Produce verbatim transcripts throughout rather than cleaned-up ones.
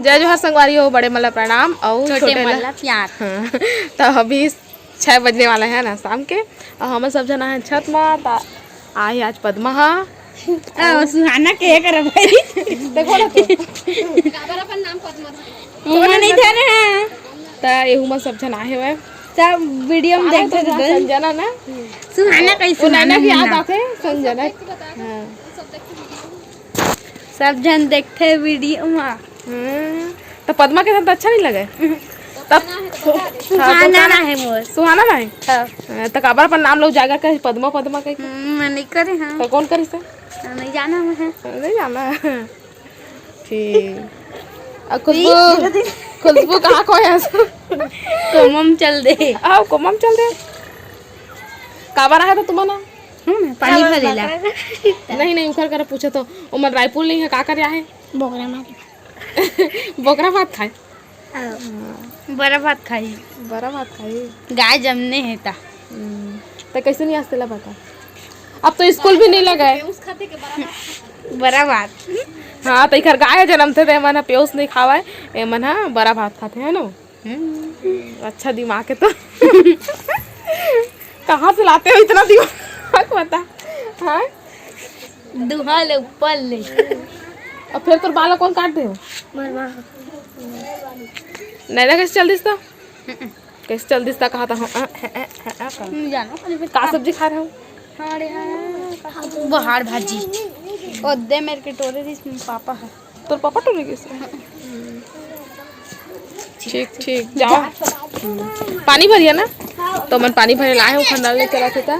जय जोहार संगवारी हो, बड़े मन ला प्रणाम अउ छोटे छोटे मन ला ला प्यार। हाँ, तो अभी छः बजने वाला है ना शाम के, अउ हमन सब झन आए हैं छत मा। ता आई आज पद्मा हा। अउ सुहाना के कर भाई। देखो ना तो। काबर अपन नाम पद्मा धरे? वो नहीं धरे हैं। ता एहू मा सब झन आए हुए। सब वीडियो में काबर देखते तो थे। संजना ना। सुहाना कहीं वो सुहाना नैना भी नहीं याद ना। आते हैं, संजना। हाँ। सब झन देखते वीडियो मा। हम्म, तो पद्मा के साथ अच्छा नहीं लगे? तब सुहाना ना है मोर। सुहाना ना है? हाँ। हाँ, तो काबर अपन नाम लोग जाकर कहे पद्मा, पद्मा कहे? हम्म, मैं नहीं करे हाँ। तो कौन करिस? हाँ, नहीं जाना मैं है। नहीं जाना। ठीक। और खुशबू, खुशबू कहाँ को है? कोमम चल दे। आओ, कोमम चल दे। काबर आया था तुम्हारा? हम्म, पानी भरे ला। नहीं, नहीं, उखर कर पूछो तो। उमर रायपुर नहीं है, का करे आहे? बोकरा मारे। बोकरा भात खाए। हाँ। बड़ा भात खाई। बड़ा भात खाई। गाय जमने है ता। हम्म, तो कैसे नहीं आज तेला बता? अब तो स्कूल भी नहीं लगा है। बड़ा भात। हाँ, तो इखर गाय जनम थे, तो एमन ह पेउस नहीं खावाए, एमन ह बड़ा भात खाते हैं ना। हम्म। अच्छा दिमाग है तो। कहाँ से लाते हो इतना दिमाग, बता। हाँ, दुहा ले ऊपर ले। अब फिर तोर बाल कौन काट दे हो? नैना कैसे चल दिस ता? कैसे चल दिस ता कहा था? हाँ, हाँ, हाँ, हाँ, हाँ, हाँ। नहीं जाना, अरे फिर का सब्जी खा रहे हो? बहार भाजी। ओ दे मेरे के टोरे दिस पापा है। तोर पापा टोरे गए से? ठीक, ठीक, जाओ। पानी भरिया ना? तो मन पानी भरे लाए हो, खंडा लेके रखे था।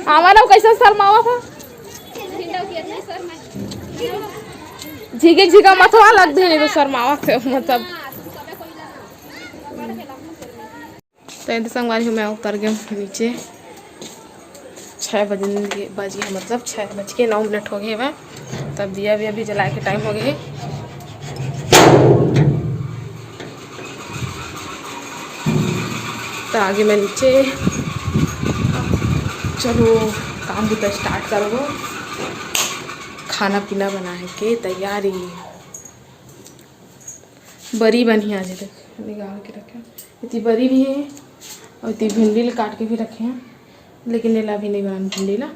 आवा ना, कैसे शर्मावा था? झिगे झिगा मथवा लग दे, नहीं तो शर्मावा थे, मतलब। तो ये संगवारी हो, मैं उतर गया हूँ नीचे। छः बजन बज गए, मतलब छः बज के नौ मिनट हो गए बा। तब दिया भी अभी जलाए के टाइम हो गए। तो आगे मैं नीचे, चलो काम बुता स्टार्ट करबो। खाना पीना बनाए के तैयारी। बरी बनही आज, देख निकाल के रखे। इति बरी भी है और इति भिंडी ल काट के भी रखे हैं, लेकिन एला अभी नहीं बनान भिंडी ला।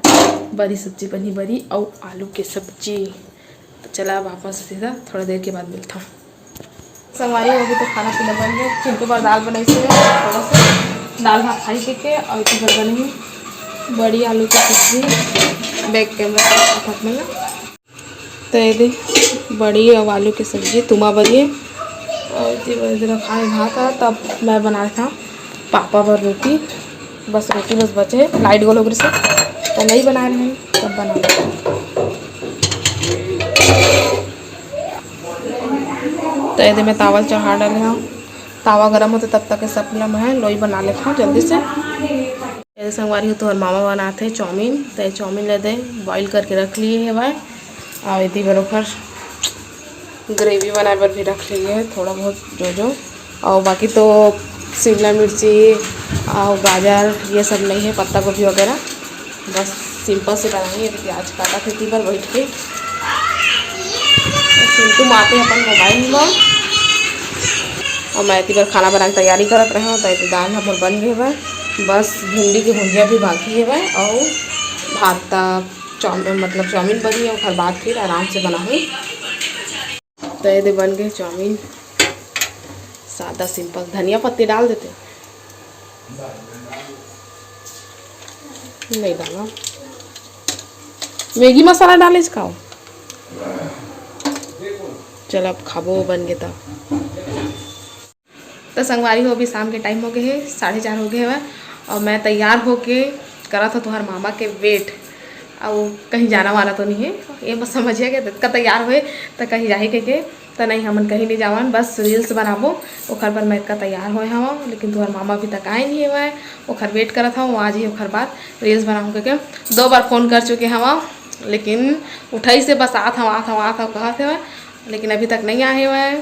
बरी सब्जी बनही, बरी और आलू के सब्जी। तो चला अब आपस से सीधा थोड़ा देर के बाद मिलता। संगवारी हो गई तो खाना पीना बन गया। चिंटू बर दाल बनाई से थोड़ा सा दाल भात खाई के, के और इति बर बनही बड़ी आलू के सब्जी। बैक कैमरा हाथ में ना। तो ये दे बड़ी और आलू की सब्जी, तुमा बरी है। और इति बर इधर खाए भात है, तब मैं बनाए था पापा बर रोटी। बस रोटी बस बचे है, लाइट गोल हो गई से, तो नहीं बनाए रहे, तब बना लेते। तो ये दे मैं तावा चढ़ा डाले हूँ, तावा गरम होते तब तक के सब ला मैं लोई बना लेता हूँ जल्दी से। ये संगवारी हो, तोहर मामा बनात हे चाउमीन, त ये चाउमीन ला दे बॉइल करके रख लिए हेवय। अउ एती बर ओखर ग्रेवी बनाए बर भी रख लिए हे, थोड़ा बहुत जो जो। अउ बाकी तो शिमला मिर्ची अउ गाजर ये सब नहीं है, पत्ता गोभी वगैरह, बस सिंपल से बनाएंगे। अभी प्याज काटा थे एती बर बैठ के, चिंटू माते अपन मोबाइल में। अउ मैं एती बर खाना बनाए के तैयारी करत रहे हूँ, त एती दाल हमर बन गए बा। बस भिंडी के भुंजिया भी बाकी हेवय अउ भात त चाउमीन, मतलब चाउमीन बनही, ओखर बाद फिर आराम से बनाहूँ। त ये दे बन गए चाउमीन, सादा सिंपल। धनिया पत्ती डाल देते, नहीं डाला। मैगी मसाला डाले का? चल अब खाबो, बन गए तब। त संगवारी हो, अभी शाम के टाइम हो गए हे, साढ़े चार हो गए हवय, अउ मैं तैयार होके करत हव तुहर मामा के वेट। अउ कहीं जाना वाला तो नहीं है, ये बस समझिया के अतका तैयार होए त कहीं जाही कहिके, त नहीं, हमन कहीं नहीं जावन, बस रील्स बनाबो। ओखर बर मैं अतका तैयार होए हवं, लेकिन तुहर मामा अभी तक आए नहीं हवय, ओखर वेट करत हवं, आ जाही ओखर बाद रील्स बनाहूँ कहिके। दो बार फोन कर चुके हवं, लेकिन उठाई से बस आत हवं, आत हवं, आत हवं कहत हवय, लेकिन अभी तक नहीं आए हवय।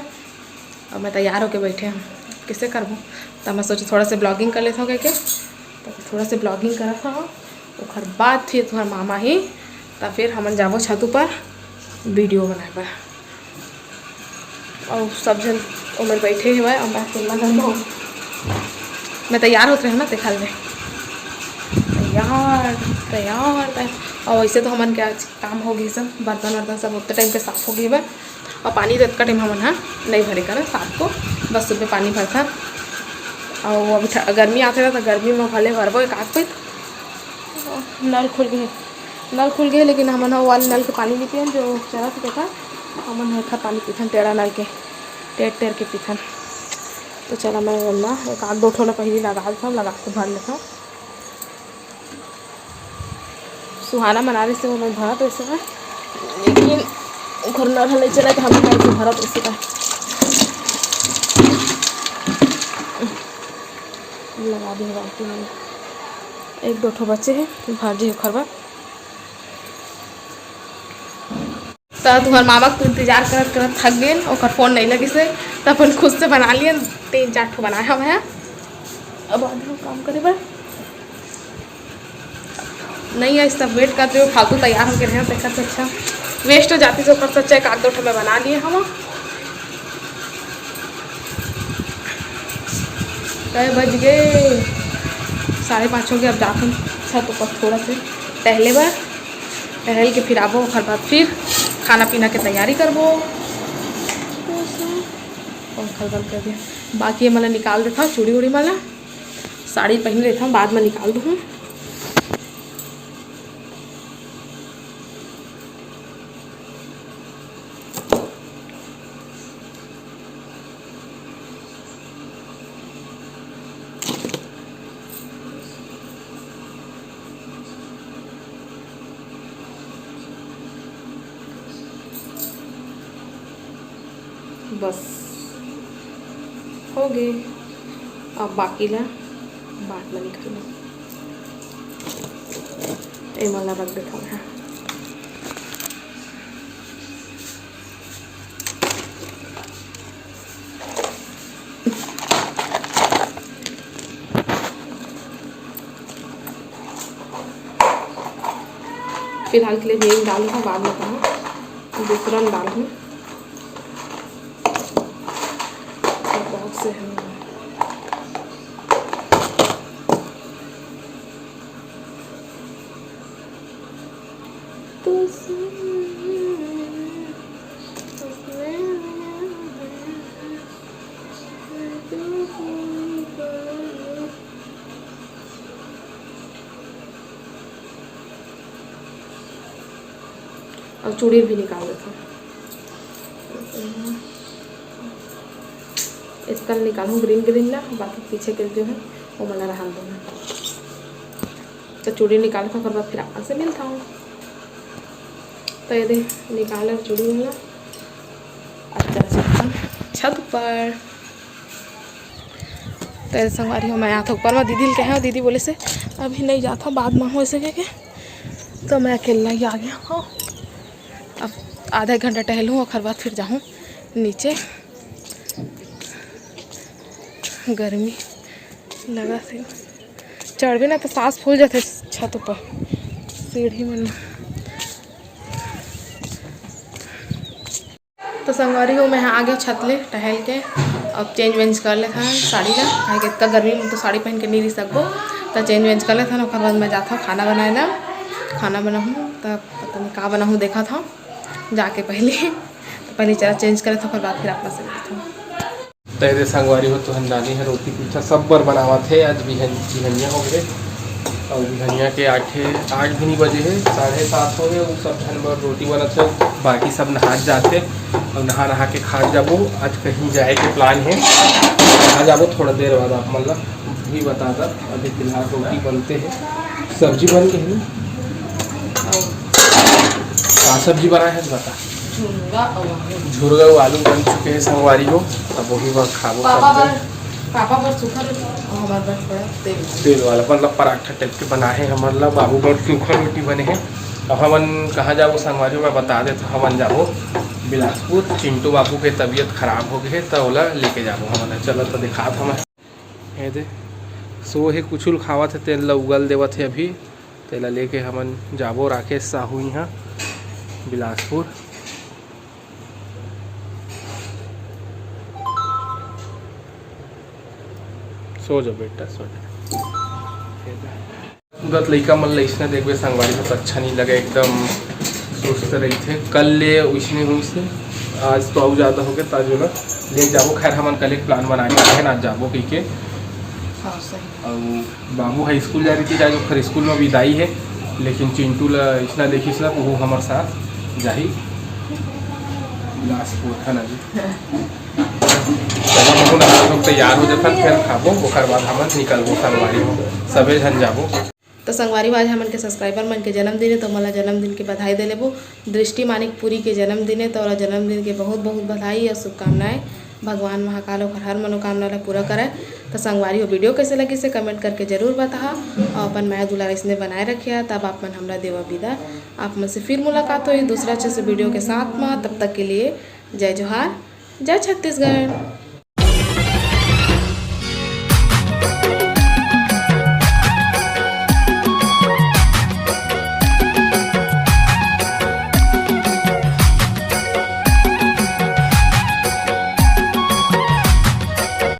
अब मैं तैयार होके बैठे हूँ, कैसे करबो? त मैं सोचे थोड़ा से ब्लॉगिंग कर लेता हूँ कहिके, त थोड़ा से ब्लॉगिंग करत हूँ, ओखर बाद फिर तुम्हार मामा ही, त फिर हमन जाबो छत ऊपर। वीडियो बनाए बर। अउ सब झन ओमेर बैठे हवय, अउ मैं अकेल्ला झन हवं। मैं तैयार होत रहेंव ना, तेखर ले। तैयार, तैयार, तैयार। अउ वैसे तो हमन के आज काम हो गे सब, बर्तन वर्तन सब उतने टाइम पे साफ हो गे हवय। अउ पानी तो अतका टाइम हमन ह नइ भरे करन, सात को बस सुबह पानी भरथन। अउ अभी ठ-, गर्मी आथे ना, तो गर्मी में भले भरबो एक आध पइत। नल खुल गे, नल खुल गे, लेकिन हमन ह वो वाले नल के पानी नहीं पियन, जो चलत हे तेकर। हमन ह एखर पानी पीथन, टेढ़ा नल के, टेढ़ टेढ़ के पीथन। तो चला, मैं ओला एक आध दो ठो ला पहिली लगा देथंव, लगा के भर लेथंव। सुहाना मना रहिस हे, ओमन भरत रहिस हे, लेकिन ओखर नल ह नइ चलय, त हमन ह एसे भरत रहिस हे। लगा दे बाल्टी में, एक दो ठो बचे हे, भर जाही ओखर बाद। त तुंहर मामा के तो इंतजार करत करत थक गेन, ओकर फोन नइ लगिस हे, त अपन खुद से बना लियन। तीन चार ठो बनाए हवय, अब आधा काम करे बर नइ आइस, त वेट करत रहे, फालतू तैयार होके रहे, तेकर से अच्छा वेस्ट हो जातिस, ओकर से अच्छा एक आध दो ठो मैं बना लिए हवं। कै बज गे? साढ़े पाँच हो गे। अब जाथन छत ऊपर थोड़ा से टहले बर, टहल के फिर आबो, ओकर बाद फिर खाना पीना के तैयारी करबो। पंखा बंद कर दिया। बाकी ये मन ला निकाल देथंव, चूड़ी उड़ी मन ला, साड़ी पहिन लेथंव, बाद में निकाल दूँ। बस हो गे। अब बाकी ला बाद में निकालना। ए वाला रख देता हूँ। फिलहाल के लिए यही डाल दूँ, बाद में कहाँ दूसरा डाल दूँ। बॉक्स से है। और चूड़ी भी निकाल देता हूँ। इसका निकालूँ ग्रीन ग्रीन ला, बाकी पीछे के जो है वो मना रहा दूँगा। तो चूड़ी निकाल के ओकर बाद फिर आप से मिलता हूँ। तो ये दे निकाल और चूड़ी वाला अच्छा अच्छा छत ऊपर। तो ये संगवारी हो, मैं आत ऊपर में दीदी के हैं, दीदी बोले से अभी नहीं जाता, बाद में हो ऐसे कह के, तो मैं अकेला ही आ गया हूँ। अब आधा एक घंटा टहलूँ, ओकर बाद फिर जाहूँ नीचे। गर्मी लगा से चढ़बे ना तो सांस फूल जाथे छत ऊपर सीढ़ी मन। तो संगवारी हो, मैं आ गया छत ले टहल के। अब चेंज वेंज कर लेथन साड़ी ला, काहे कि इतना गर्मी में तो साड़ी पहन के नहीं रह सकबो। तो चेंज वेंज कर लेथन, ओकर बाद मैं जाथव खाना बनाए ला। खाना बनाहूँ, तब पता नहीं का बनाहूँ, देखत हव जाके पहले। तो पहले चला चेंज करे थव, ओकर बाद फिर अपना से मिलथन। तो ये दे संगवारी हो, तुहन जानी है, रोटी पीठा सब बर बनावत हे। आज बिहन, बिहनिया हो गए, और बिहनिया के आठे, आठ भी नहीं बजे है, साढ़े सात हो गए। वो सब झन बर रोटी बनत है, बाकी सब नहात जाते और नहा नहा के खात जाबो। आज कहीं जाए के प्लान है, कहाँ जाबो थोड़ा देर बाद आप मतलब भी बता दा। अभी फिलहाल रोटी बनते हैं, सब्जी बन के है ना? का सब्जी बनाए है बता। झुरगा अउ आलू। झुरगा अउ आलू बन चुके हैं संगवारी हो, अब वही बर खाबो पापा सब बर, जन। पापा बर सूखा रोटी और हमारे बर थोड़ा तेल। तेल वाला मतलब पराठा टाइप के बना है हमन ला, बाबू बर सूखा रोटी बने है। अब हमन कहाँ जाबो संगवारी हो, मैं बता देता, हमन जाबो बिलासपुर। चिंटू बाबू के तबीयत खराब हो गए है, तो ओला लेके जाबो हमन। चलो तो दिखात हमन। ये दे, सो हे कुछुल खावत हे, तेल ला उगल देवत हे अभी। तेला लेके हमन जाबो राकेश साहू इहाँ बिलासपुर। सो जा बेटा, सो जा। गत लइका मन ल इसने देखबे संगवारी हो, तो अच्छा नहीं लगे, एकदम सुस्त रहिथे। कल ले उसने हुई से, आज तो अउ ज्यादा हो गया, ताज वाला ले जाबो। खैर, हमन कल एक प्लान बना के रखे ना, आज जाबो कहिके। हाँ, सही। अउ बाबू ह स्कूल जा रहिथे, आज ओकर स्कूल में विदाई हे, लेकिन चिंटू ला इसना देखिस ना, तो वो हमर साथ जाही बिलासपुर, है ना जी? चलो, हमन लोग तैयार हो जाथन, फिर खाबो, ओकर बाद हमन निकलबो संगवारी हो, सबे झन जाबो। तो संगवारी हो, आज हमन के सब्सक्राइबर मन के जन्मदिन हे, तो ओमन ला जन्मदिन के बधाई दे लेबो। दृष्टि मानिकपुरी के जन्मदिन हे, तो ओला जन्मदिन के बहुत बहुत बधाई और शुभकामनाएं। भगवान महाकाल ओकर हर मनोकामना ला पूरा करय। तो संगवारी हो, वीडियो कैसे लगिस हे कमेंट करके जरूर बताहा और अपन मया दुलार इसने बनाए रखिहा, तब आप मन हमरा देवा विदा। आप मन से फिर मुलाकात होही दूसरा अच्छे से वीडियो के साथ में। तब तक के लिए जय जोहार, जय छत्तीसगढ़।